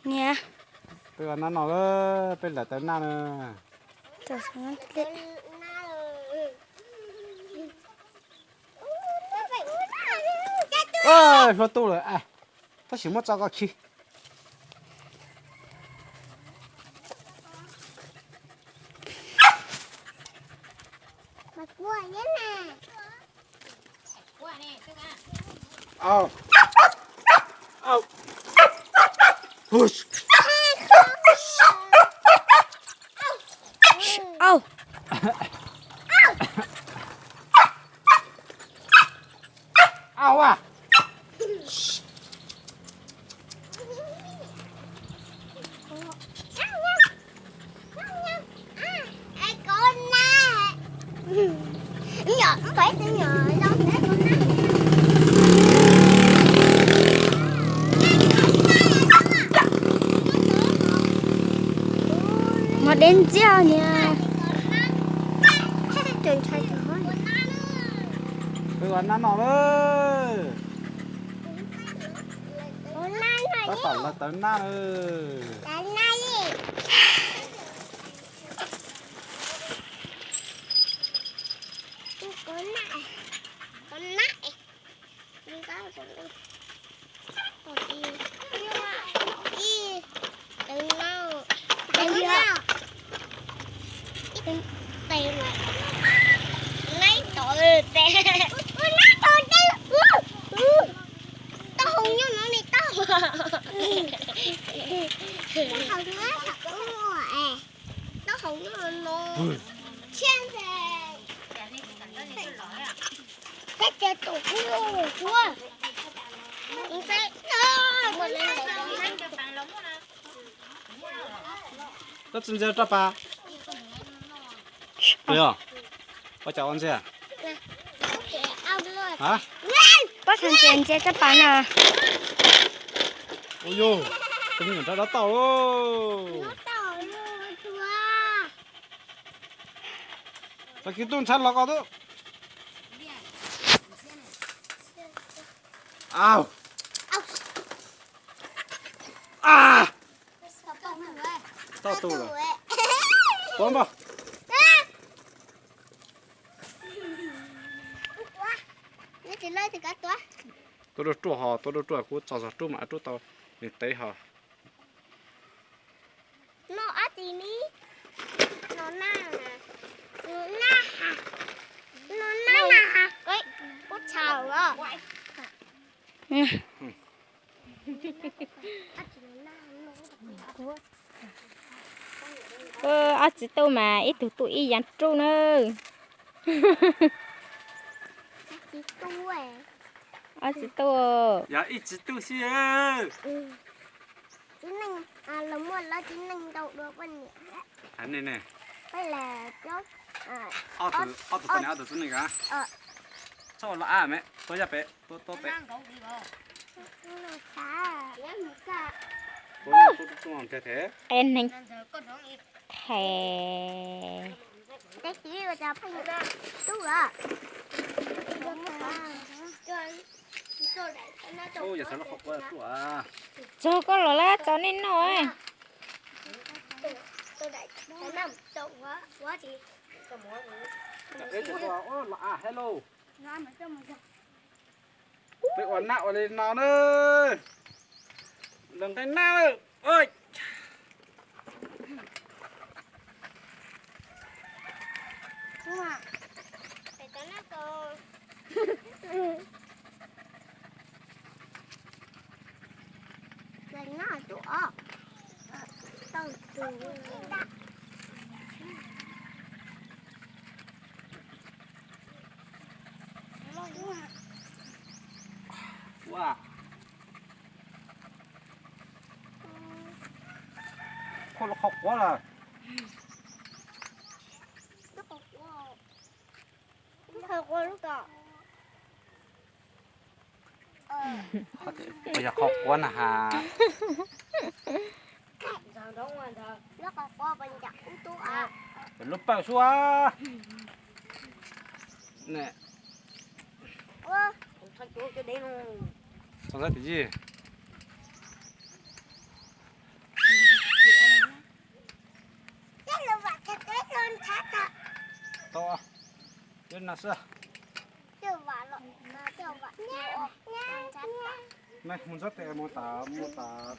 Niam. Peb ua nab no, peb lawv tawv nab na. Hluas tu lawm, tab sis muab tso ko khi. Muaj deb ntxiag niag. Peb ua nab no lawm. Tab tom los tawv nab lawm. Taub hau nyob no ne, taub hau. Taub hau nyob no. Thiab ces tus kuv ua. Koj tsis ntxias roj pas. Ua cas ua ntxias? Pob txha ntxias ntxias roj pas na. Ua yus, tus me nyuam nrog dab tau. Txog kiv tub ntxhab los koj tub. Au. Tau tu lawm. Tuav npog. Tua dua ruaj ho, tua dua ruaj, kuv txog txog rub mas rub tau nws tev ho. Ob txiv tub mas ib tug tu ib yav ruj na. Ob txiv tub. Yog ib txiv tub xwb. Ob tug poj niam ob tug tub neeg ka. Txhob ua lo ab me, tua yaj pem, tua tua pem. Qe neeg them. Txog koj los lawm, txog nej noj. Peb ua nab ua li no na. Los nqaij nab. Koj los qhov quav lawm. Yog qhov quav na has. Lub pawg xwb. Txog ntxaib tim yij. No xwb. Mej mus ntxuav tes mus tas mus tas.